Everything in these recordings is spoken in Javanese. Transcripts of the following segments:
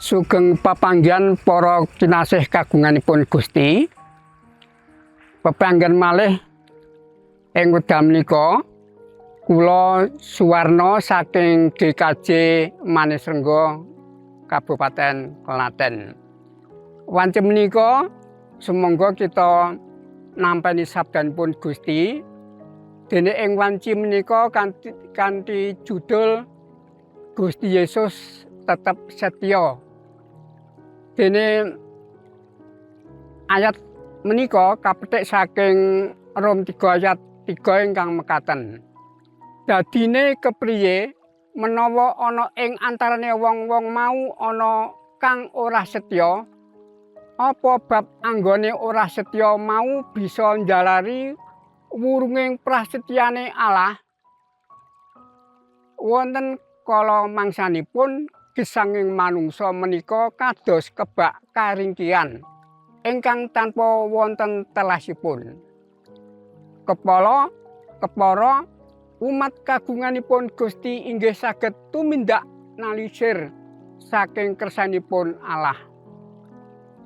Sugeng papanggihan para kinasih kagunganipun Gusti. Pepanggihan malih ing wekdal menika kula Suwarno saking GKJ Manisrenggo, Kabupaten Klaten. Wanci menika sumangga kita nampi sabdanipun Gusti. Dene ing wanci menika kanthi judul Gusti Yesus Tetep Setya. Dene ayat menika kapetik saking Rom 3 ayat 3 ingkang mekaten. Dadine kepriye menawa ana ing antarane wong-wong mau ana kang ora setya? Apa bab anggone ora setya mau bisa njalari wurunging prasetyane Allah? Wonten kala mangsanipun gesanging manungsa menika kados kebak karingkihan ingkang tanpa wonten telasipun. Kepala kepara umat kagunganipun Gusti inggih saged tumindak nalisir saking kersanipun Allah.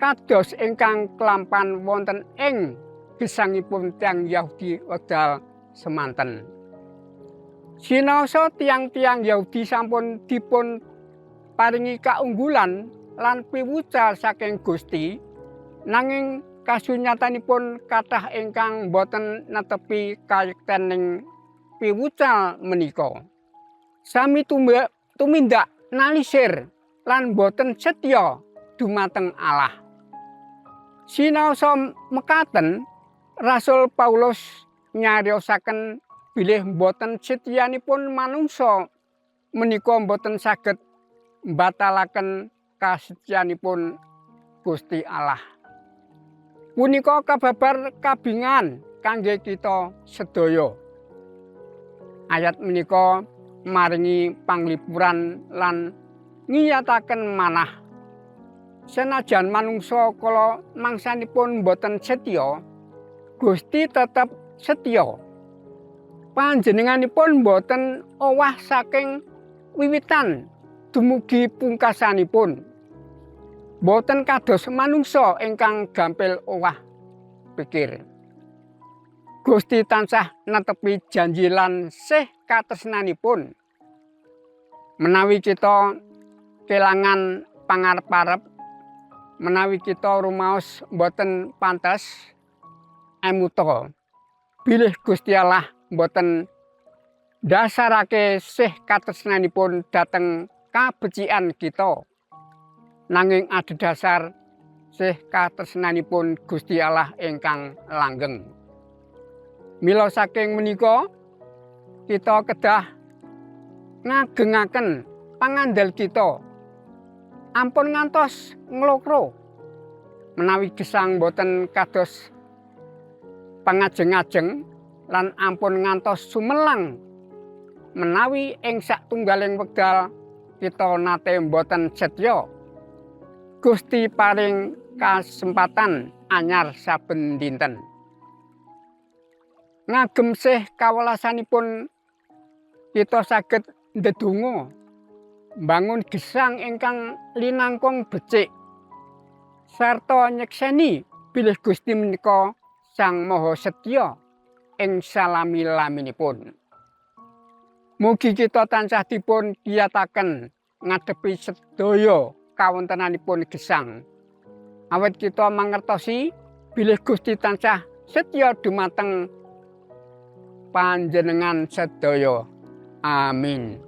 Kados ingkang kelampan wonten ing gesangipun tiyang Yahudi wekdal semanten. Sinaosa tiyang-tiyang Yahudi sampun dipun paringi kaunggulan lan piwucal saking Gusti, nanging kasunyatanipun kathah ingkang boten netepi kayektening piwucal menika. Sami tumindak nalisir lan boten setya dumateng Allah. Sinaosa mekaten, Rasul Paulus nyariosaken bilih boten setyanipun manungsa menika boten saged mbatalaken kasetyanipun Gusti Allah. Punika kababar kabingahan kangge kita sedaya. Ayat menika maringi panglipuran lan ngiyataken manah. Senajan manungsa kala mangsanipun boten setya, Gusti tetep setya. Panjenenganipun boten owah saking wiwitan dumugi pungkasanipun. Boten kados manungsa ingkang gampil owah pikir. Gusti tansah netepi janji lan sih katresnanipun. Menawi kita kelangan pangarep-arep, menawi kita rumaos boten pantes, emuta bilih Gusti Allah boten dasarake sih katresnanipun dhateng kabecikan kita. Nanging adhedhasar sih katresnanipun Gusti Allah ingkang langgeng. Mila saking menika kita kedah ngagengaken pangandel kita. Ampun ngantos nglokro menawi gesang boten kados pangajeng-ajeng lan ampun ngantos sumelang menawi ing satunggaling wekdal kita nate boten setya. Gusti paring kasempatan anyar saben dinten. Ngagem sih kawelasanipun kita saged ndedonga mbangun gesang ingkang linangkung becik sarta nyekseni bilih Gusti menika Sang Maha Setya ing salami-laminipun. Mugi kita tansah dipun kiyataken ngadepi sedaya kawontenanipun gesang. Awit kita mangertosi bilih Gusti tansah setya dumateng panjenengan sedaya. Amin.